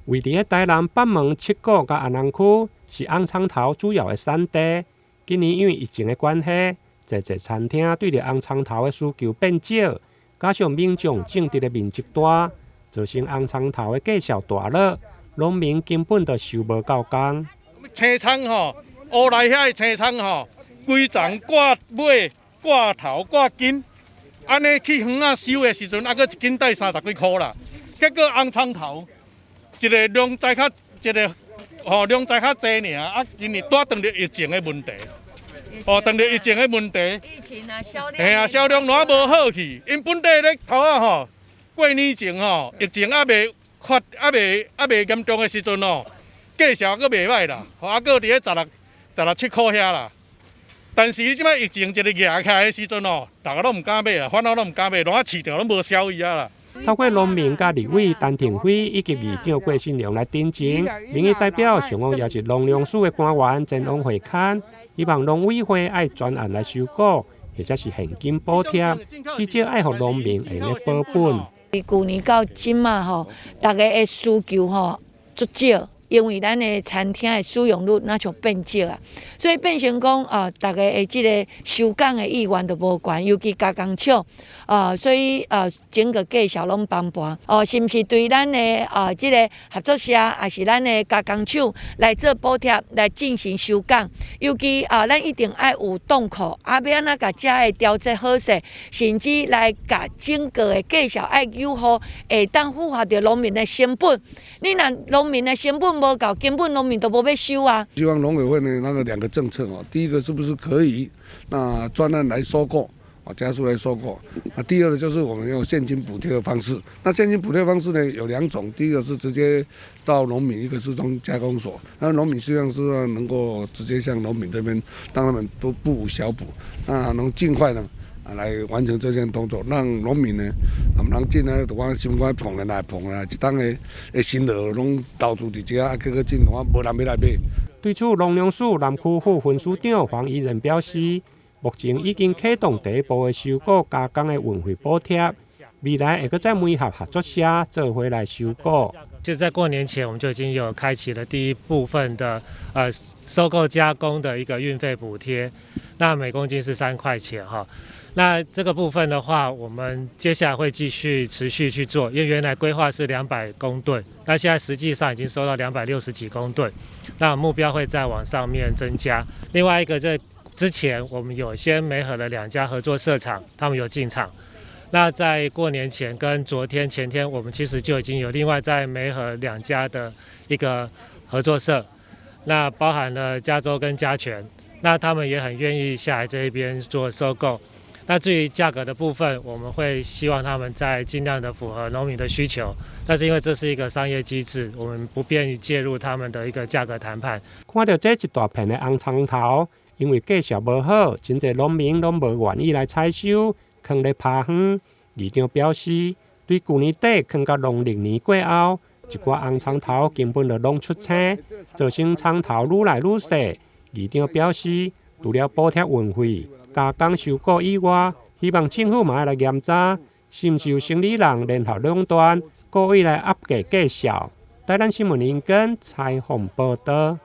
位佇咧台南北門、七股佮安南區是紅蔥頭主要的產地。今年因為疫情的關係，濟濟餐廳對著紅蔥頭的需求變少，加上民眾種植的面積大，造成紅蔥頭的價數大落，農民根本就收無夠工。青蔥吼，烏來遐的青蔥吼，規叢掛尾、掛頭、掛根，按呢去園仔收的時陣，猶閣一斤帶三十幾箍啦。結果紅蔥頭一个量栽較一个吼量栽較濟爾，啊，今年拄拄著疫情的問題，哦，拄著疫情的問題，疫情啊，銷量，嘿啊，銷量攏無好去，𪜶本地咧頭仔吼，過年前吼，疫情猶未發，猶未猶未嚴重的時陣吼，價數猶閣袂䆀啦，吼，猶閣佇咧十六、十六七箍遐啦。但是你這擺疫情一个壓起來的時陣吼，逐家攏毋敢買啦，反而攏毋敢買，攏啊市場攏無銷伊啊啦。透過農民佮立委陳亭妃以及議長郭信良來陳情，民意代表上往也是農糧署的官員前往會勘，希望農委會愛專案來收購，或者是現金補貼，至少愛予農民會用保本。舊年到這馬吼，逐家的需求吼足少。因為咱的餐廳的使用率若像變少啊，所以變成講啊，逐家的這个收工的意願就無懸，尤其加工廠啊，所以啊，整個價數攏崩盤哦，是毋是對咱的啊這个合作社，抑是咱的加工廠來做補貼來進行收工？尤其啊，咱一定愛有凍庫，啊，欲按怎共遮的調節好勢，甚至來共整個的價數愛優化，會當符合著農民的成本。你若農民的成本無夠，根本農民都無欲收啊。希望農委會呢，那個兩個政策哦，第一個是不是可以那專案來收購啊，加速來收購？那第二個就是我們用現金補貼的方式。那現金補貼方式呢有兩種，第一個是直接到農民，一個是從加工所。那農民希望是能夠直接向農民這邊，讓他們都不無小補，那能盡快呢來完成這項動作，讓農民呢，毋通進來就講心肝膨來膨來，一冬的的辛勞攏投資佇遮，啊，結果進來無人欲來買。對此，農糧署南區副分署長黃宜仁表示，目前已經啟動第一步的收購加工的運費補貼，未來會閣再媒合合作社做伙來收購。就在過年前，我們就已經有開啟了第一部分的收購加工的一個運費補貼，那每公斤是3塊錢哈。那這個部分的話，我們接下來會繼續持續去做，因為原來規劃是200公噸，那現在實際上已經收到260幾公噸，那目標會再往上面增加。另外一個，在之前我們有先媒合了兩家合作社場，他們有進場。那在過年前跟昨天前天，我們其實就已經有另外再媒合兩家的一個合作社，那包含了加州跟加權，那他們也很願意下來這一邊做收購。那至於價格的部分，我們會希望他們在盡量的符合農民的需求，但是因為這是一個商業機制，我們不便於介入他們的一個價格談判。看著這一大片的紅蔥頭，因為價數無好，真濟農民攏無願意來採收，囥咧拋荒。議長表示，對舊年底囥到農曆年過後，一寡紅蔥頭根本就攏出青，造成蔥頭愈來愈細。議長表示，除了補貼運費、加工收購以外，希望政府嘛愛來嚴查，是毋是有生理人聯合壟斷，故意來壓價價數。台南新聞林根採訪報導。